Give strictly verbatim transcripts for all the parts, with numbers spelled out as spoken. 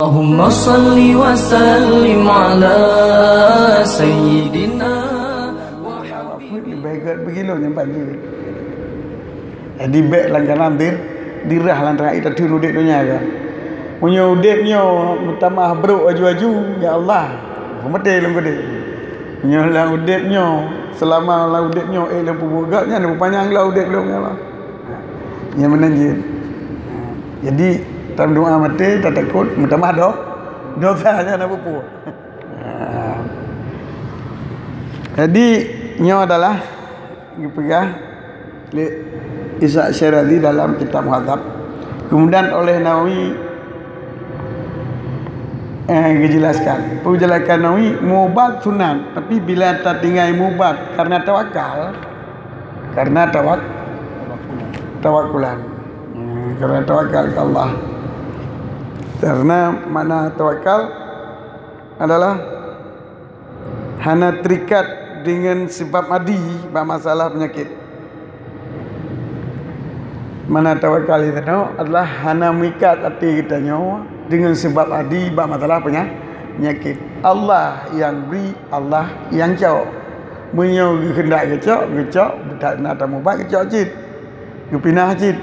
Allahumma salli wa sallim ala sayyidina wa habibina. Leubeh gét beugilo nyang banjir. Jadi bék langganan dir, dirah lantaran ita teun udeb donya kan. Meunyoe udeb nyoe meutamah brok aju-aju, ya Allah, meuté lom geude. Meunyoe lam udeb nyoe, seulama lam udeb nyoe ék lom peubuet gét, nyan panyang lom udeb lom ya Allah. Nyang meunan jeuet. Jadi, tam doa maté, tatakot, meutamah do, dosa nyan na peue-peue. Jadi, nyoe adalah geupeugah lé Ishaq Syirazi dalam kitab Muhadzab. Kemudian oleh Nawawi, eh, geujelaskan. Penjelasan Nawawi, mubat sunat, tapi bila tatinggai mubat karena tawakal, karena tawak-, tawakulan. Hmm, karena tawakal ke Allah. Karena makna tawakal adalah hana terikat dengan sebab adi bak masalah penyakit. Mana tawakal itu adalah hana meuikat até geutanyoe dengan sebab adi bak masalah penya-, penyakit. Allah yang beri, Allah yang cok. Meunyoe geukeundak geucok, geucok, tak na tamubat geucok cit. Geupinah cit.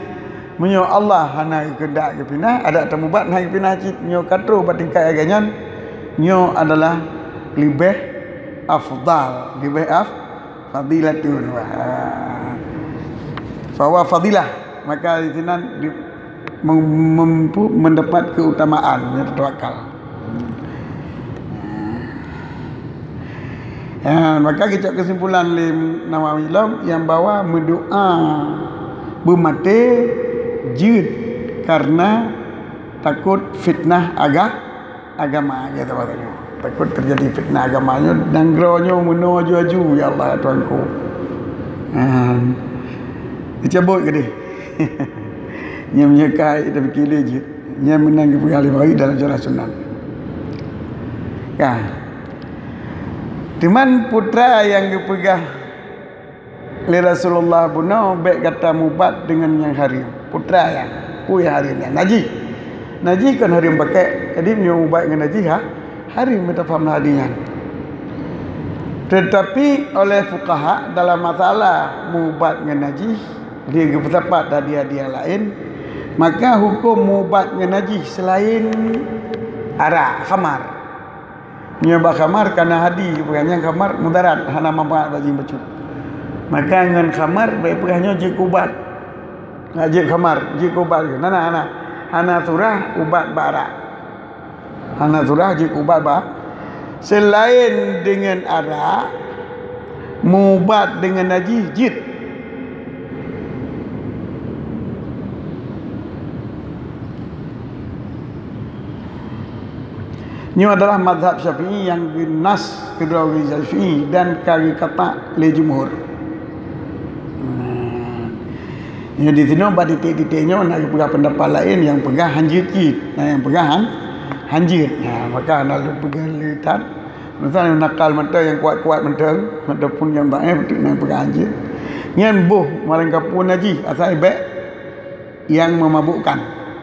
Meunyoe Allah hana geukeundak geupinah, adak tamubat hana geupinah cit. Nyoe ka troh bak tingkat lagée nyan, nyoe adalah leubeh afdal, leubeh af-, fadilatun. Wah. Bahwa fadilah, maka di sinan di, mem-, mem-, mendapat keutamaan, nyoe tawakal. Ha, maka geucok keusimpulan lé Nawawi lom nyang bahwa meudoa beumaté jeuet karena takot fitnah aga-, agama, ya, takot terjadi fitnah agama nyoe, nanggroe nyoe meunoe aju-aju, ya Allah, ya Tuhanku. Ha, dicabut keudeh. Nyang meunyekai tapi kile jeuet. Nyang meunan geupeugah lé Nawawi dalam syarah sunat. Ka. Teuma putra nyang geupeugah lé Rasulullah bunoe bék gata mubat deungon nyang hareuem. Putra nyang, peue nyang hareuem nyan? Najih. Najih kon hareuem pakai. Jadi meunyoe mubat ngon najih, ha, hareuem, mita paham hadis nyan. Tetapi oleh fuqaha dalam masalah mubat ngon najih, dia geupeusapat hadis-hadis nyang laén, maka huköm mubat ngon najih selain arak, khamar. Nyoe bak khamar kana hadis, bukan nyang khamar mudarat, hana manfaat bak jih bacut. Maka ngon khamar, bék peugah nyoe jeuet keu ubat. Nah, jeuet khamar, jeuet keu ubat. Hana, hana. Hana surah ubat bak arak. Hana surah jeuet keu ubat bak. Selain deungon arak, mubat deungon najih jeuet. Nyoe adalah mazhab Syafi'i nyang geunas keudroe Syafi'i dan ka geukatak lé jumhur. Nah, nyoe di sinoe bak titik-titik nyoe na geupeugah pendapat laén nyang peugah hanjeuet cit, na nyang peugah han-, hanjeuet. Nah, maka na lôn peugah lé that. Misal nakal mantong nyang kuat-kuat mantong, ataupun nyang dhaif, beutôi na nyang peugah hanjeuet. Nyan boh maléng kapue najih, asai bék nyang memabukkan.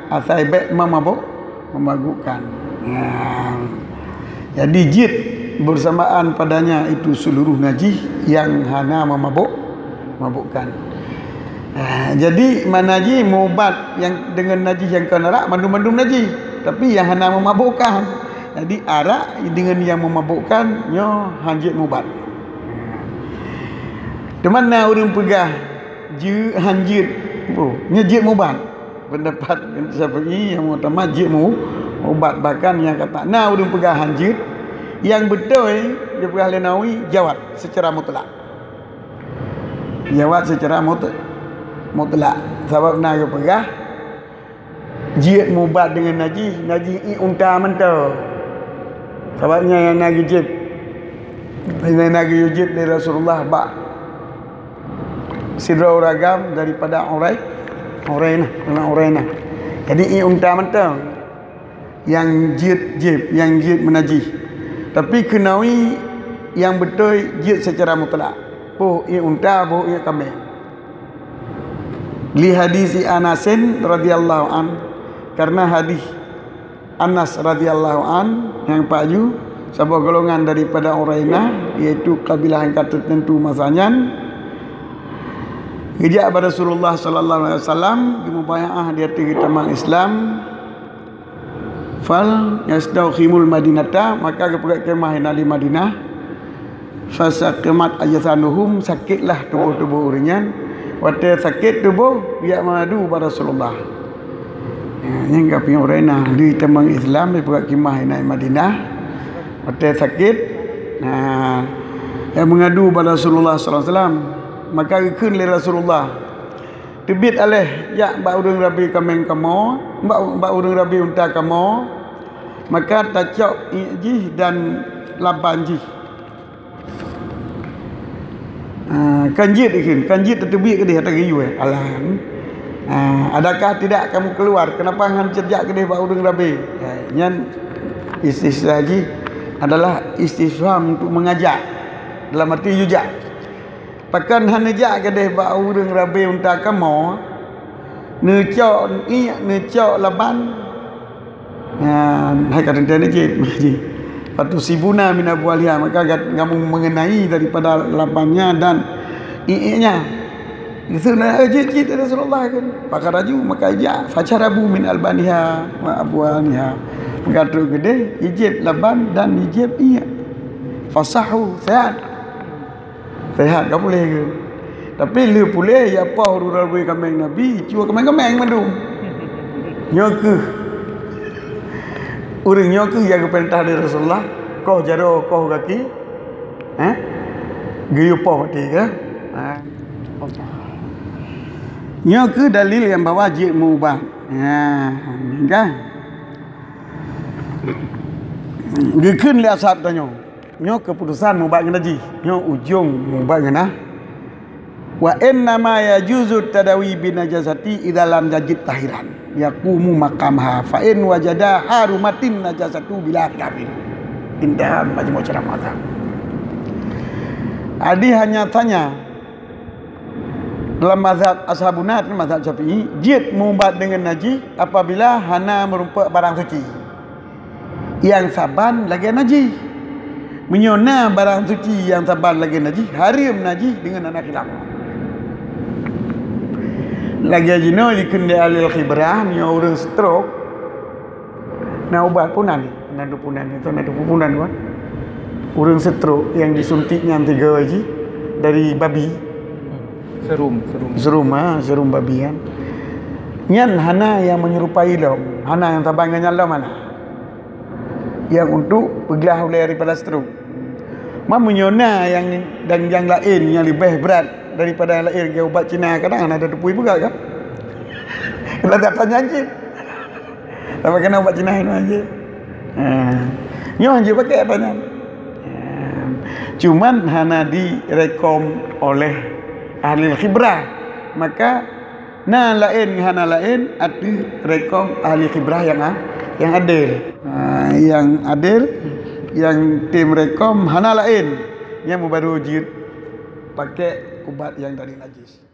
Asai bék memabuk-, memabukkan. Nah, jadi jeuet bersamaan padanya itu seluruh najih nyang hana memabuk-, mabukkan. Ah, jadi makna jih mubat nyang deungon najih nyang kon arak, mandum-mandum najih. Tapi nyang hana memabukkan. Jadi arak deungon nyang memabukkan nyoe hanjeuet mubat. Teuma na ureuëng peugah jeuet hanjeuet. Oh, nyoe jeuet mubat. Pendapat Syafi'i nyang utama jeuet mu-, mubat, bahkan nyang kata na ureuëng peugah hanjeuet, nyang beutôi dipeugah lé Nawawi jawaz secara mutlak. Jawaz secara mut-, mutlak. Sabab na geupeugah jeuet mubat deungon najih, najih ié unta mantong. Sabab nyan nyang na geujép, nyang na geujép lé Rasulullah bak sidroe ureuëng agam daripada Urai-, Urainah, aneuk Urainah. Jadi ié unta mantong nyang jeuet jép, nyang jeuet meunajih. Tapi keu Nawawi nyang beutôi jeuet secara mutlak. Boh ié unta, boh ié kaméng. Li hadisi Anasin radhiyallahu an, karena hadis Anas radhiyallahu an, nyang paju, saboh golongan daripada Urainah, yaitu kabilah nyang ka teuteuntu masa nyan, geujak bak Rasulullah sallallahu alaihi wasallam, geumubayaah di ateueh geutamong Islam. Fal yastaukhimul Madinata, maka geupeugöt keumah inan di Madinah. Fasaqimat ajsaduhum, sakitlah tuboh-tuboh ureuëng nyan. Watée sakét tuboh, geujak mengadu bak Rasulullah. Ya, nyan ka piôh ureuëng na di tamong Islam, di peugöt keumah inan Madinah. Watée sakét, nah, ya mengadu bak Rasulullah sallallahu alaihi wasallam. Maka geukheun lé Rasulullah, "Teubiet aleh jak bak ureuëng rabe kaméng kamoe, bak, bak ureuëng rabe unta kamoe, maka tacok iék jih dan laban jih." Ah, kan jeuet ikheun, kan jeuet tateubiet keudeh ata geuyue. Alah. Ah, adakah tidak kamu keluar? Kenapa hana jak keudeh bak ureuëng rabe? Ya, nyan istisna jih adalah istifham untuk mengajak. Dalam arti yujak. Pakon hana jak keudeh bak ureuëng rabe unta kamoe, neucok iék, neucok laban. Nyan, hai ka teuntée neucit. Fatusibuna min aqwaliha, maka gat-, kamu mengenai daripada labannya dan iéknya. Itu na jeuet cit Rasulullah kan. Pakharaju, maka ijak, fasyarabu min albaniha wa abwaniha. Maka trok keudeh, ijieb laban dan ijieb iék. Fasahu, sehat. Sehat ka puléh ke? Tapi lheueh puléh, ya poh ureuëng rabe kaméng Nabi, cue kaméng-kaméng mandum. Nyoe kheueh. Ureuëng nyoe kheueh nyang geupeurintah lé Rasulullah, koh jaroe, koh gaki, eh? Geuyue poh maté ke? Ha. Nyoe kheueh dalil nyang bahwa jeuet meuubat. Ha, kan? Geukheun lé ashab tanyoe. Nyoe keuputusan meuubat ngon najih. Nyoe ujong meuubat ngon na. Wa innama yajuzu tadawi bin najasati idza lam yajid tahiran yaqumu maqamaha, fa in wajada harumatin najasatu bila khilafin. Intaha majmu' syarah mazhab. Adi hanya tanya dalam mazhab Ashabuna, mazhab Syafi'i, jeuet meuubat deungon najih apabila hana meurumpok barang suci nyang saban lagée najih. Meunyoe na barang suci nyang saban lagée najih, hareuem najih deungon hana khilaf. Lagée jinoe jikheun lé ahli khibrah, meunyoe ureuëng stroke, na ubat punan, na dupunan, itu na dupunan, Wan. Ureuëng stroke nyang disuntik nyan tiga jih dari babi. Serum, serum. Serum, ha, serum babi kan. Nyan hana nyang menyerupai lom, hana nyang saban ngon nyan lom hana. Nyang untuk peuglah ulée daripada stroke. Ma meunyoe na nyang dan nyang laén nyang leubeh brat daripada nyang laén, lagée ubat Cina, kadang hana tateupeue peugah kan. Lah tak tanya cit. Tapi kena ubat Cina nyoe aja. Ha. Nyoe aja pakai apa nyan? Ha. Cuman hana direkom oleh ahli khibrah. Maka na laén ngon hana laén ateueh rekom ahli khibrah nyang a-, nyang adil. Ha, nyang adil, nyang tem rekom hana laén. Nyang meubaru jeuet pakai ubat nyang dari najis.